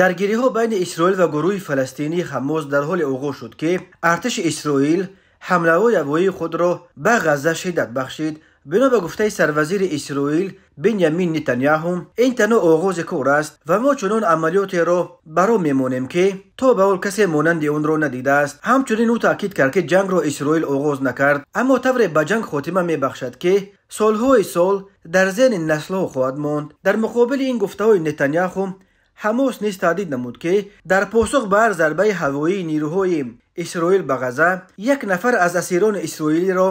Даргириҳо байни Исроил ва гурӯҳи фаластинии Ҳамос дар ҳоле оғоз шуд, ки артиши Исроил ҳамлаҳои ҳавоии худро ба Ғазза шиддат бахшид. Бино ба гуфтаи сарвазири Исроил Бенямин Нетаняҳу, ин танҳо оғози кор аст ва мо чунон амалиётеро баро мемонем, ки то ба ҳол касе монанди онро надидааст. Ҳамчунин ӯ таъкид кард, ки ҷангро Исроил оғоз накард, аммо тавре ба ҷанг хотима мебахшад, ки солҳои сол дар зеҳни наслҳо хоҳад монд. Дар муқобили ин гуфтаҳои Нетаняҳу, Ҳамос низ таҳдид намуд, ки дар посух ба ҳар зарбаи ҳавоии нирӯҳои Исроил ба Ғазза як нафар аз асирони исроилиро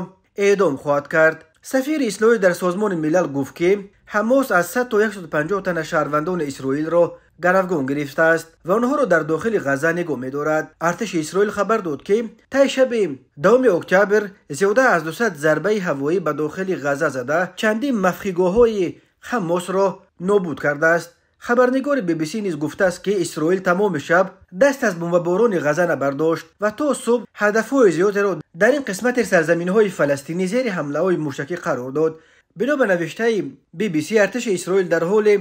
эъдом хоҳад кард. Сафири Исроил дар Созмони Милал гуфт, ки Ҳамос аз 100 то 150 тана шаҳрвандони Исроилро гаравгон гирифтааст ва онҳоро дар дохили Ғазза нигоҳ медорад. Артиши Исроил хабар дод, ки таи шаби 10 октябр зиёда аз 200 зарбаи ҳавоӣ ба дохили Ғазза зада, чандин махфигоҳҳои Ҳамосро нобуд кардааст. Хабарнигори BBC низ гуфтааст, ки Исроил тамоми шаб даст аз бомбаборони Ғазза набардошт ва то субҳ ҳадафҳои зиёдеро дар ин қисмати сарзаминҳои фаластинӣ зери ҳамлаҳои мушакӣ қарор дод. Бино ба навиштаи BBC, артиши Исроил дар ҳоли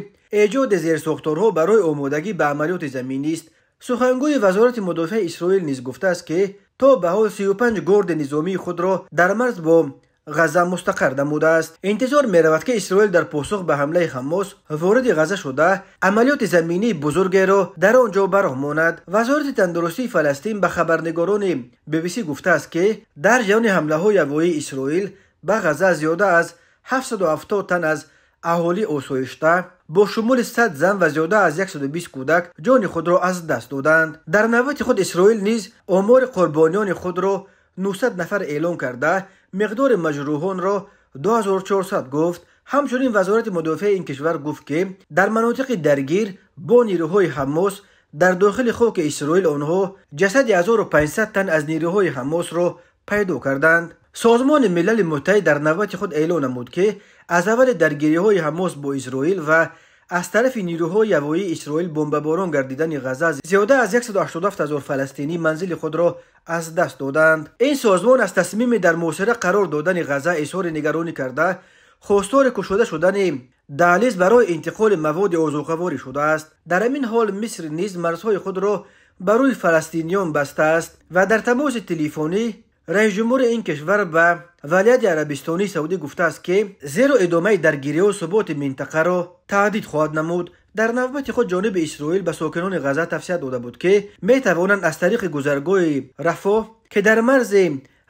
эҷоди зерсохторҳо барои омодагӣ ба амалиёти заминист. Сухангӯи Вазорати мудофиаи Исроил низ гуфтааст, ки то ба ҳол 35 горди низомии худро дар марз бо Ғазза мустақар намудааст. Интизор меравад, ки Исроил дар посух ба ҳамлаи Ҳамос вориди Ғазза шуда, амалиёти заминии бузургеро дар он ҷо ба роҳ монад. Вазорати тандурустии Фаластин ба хабарнигорони BBC гуфтааст, ки дар ҷараёни ҳамлаҳои ҳавоии Исроил ба Ғазза зиёда аз 770 тан аз аҳолии осоишта бо шумули 100 зан ва зиёда аз 120 кӯдак ҷони худро аз даст доданд. Дар навбати худ Исроил низ омори қурбониёни худро 900 нафар эълон карда, миқдори маҷрӯҳонро 2400 гуфт. Ҳамчунин Вазорати мудофиаи ин кишвар гуфт, ки дар манотиқи даргир бо нирӯҳои Ҳамос дар дохили хоки Исроил онҳо ҷасади 1500 тан аз нирӯҳои Ҳамосро пайдо карданд. Созмони Милали Муттаҳид дар навбати худ эълон намуд, ки аз аввали даргириҳои Ҳамос бо Исроил ва аз тарафи нирӯҳои ҳавоии Исроил бомбаборон гардидани Ғазза зиёда аз 187 ҳазор фаластинӣ манзили худро аз даст доданд. Ин созмон аз тасмими дар муҳосира қарор додани Ғазза изҳори нигаронӣ карда, хостори кушода шудани даҳлиз барои интиқоли маводи озуқаворӣ шудааст. Дар ҳамин ҳол Миср низ марзҳои худро ба рӯи фаластиниён бастааст ва дар тамоси телефонӣ раисҷумҳури ин кишвар ба валиаҳди Арабистонии Саудӣ гуфтааст, ки зеро идомаи даргириҳо суботи минтақаро таҳдид хоҳад намуд. Дар навбати худ ҷониби Исроил ба сокинони Ғазза тавсия дода буд, ки метавонанд аз тариқи гузаргоҳи Рафоҳ, ки дар марзи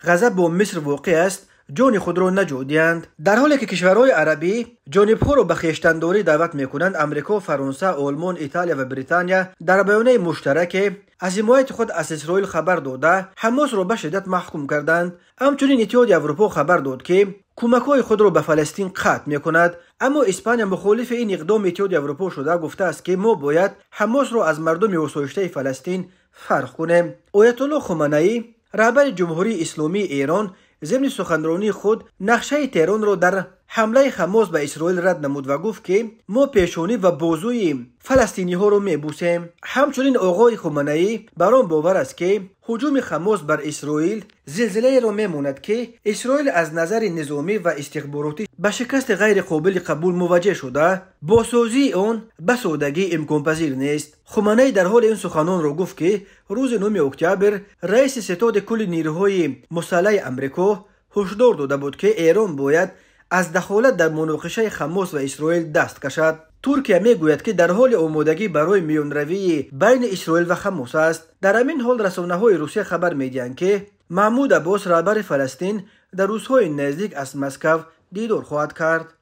Ғазза бо Миср воқеъ аст, ҷони худро наҷот диҳанд. Дар ҳоле ки кишварҳои арабӣ ҷонибҳоро ба хештандорӣ даъват мекунанд, Амрико, Фаронса, Олмон, Италия ва Британия дар баёнаи муштараке аз ҳимояти худ аз Исроил хабар дода, Ҳамосро ба шиддат маҳкум карданд. Ҳамчунин Иттиҳоди Аврупо хабар дод, ки кӯмакҳои худро ба Фаластин қатъ мекунад. Аммо Испания мухолифи ин иқдоми Иттиҳоди Аврупо шуда гуфтааст, ки мо бояд Ҳамосро аз мардуми осоиштаи Фаластин фарқ кунем. Оятулло Хоманаӣ, раҳбари Ҷумҳурии Исломии Эрон, зимни суханронии худ нақшаи Теҳронро дар ҳамлаи Ҳамос ба Исроил рад намуд ва гуфт, ки мо пешонӣ ва бозӯи фаластиниҳоро мебусем. Ҳамчунин оғои Хоманаӣ бар он бовар аст, ки ҳуҷуми Ҳамос бар Исроил зилзилаеро мемонад, ки Исроил аз назари низомӣ ва истихборотӣ ба шикасти ғайриқобили қабул мувваҷҷеҳ шуда, бозсозии он ба содагӣ имконпазир нест. Хоманаӣ дар ҳоли ин суханонро гуфт, ки рӯзи 9 октябр раиси ситоди кулли нирӯҳои мусаллаҳи Амрико ҳушдор дода буд, ки Эрон бояд аз дахолат дар муноқишаи Ҳамос ва Исроил даст кашад. Туркия мегӯяд, ки дар ҳоли омодагӣ барои миёнравии байни Исроил ва Ҳамос аст. Дар ҳамин ҳол расонаҳои Русия хабар медиҳанд, ки Маҳмуд Аббос, раҳбари Фаластин, дар рӯзҳои наздик аз Москав дидор хоҳад кард.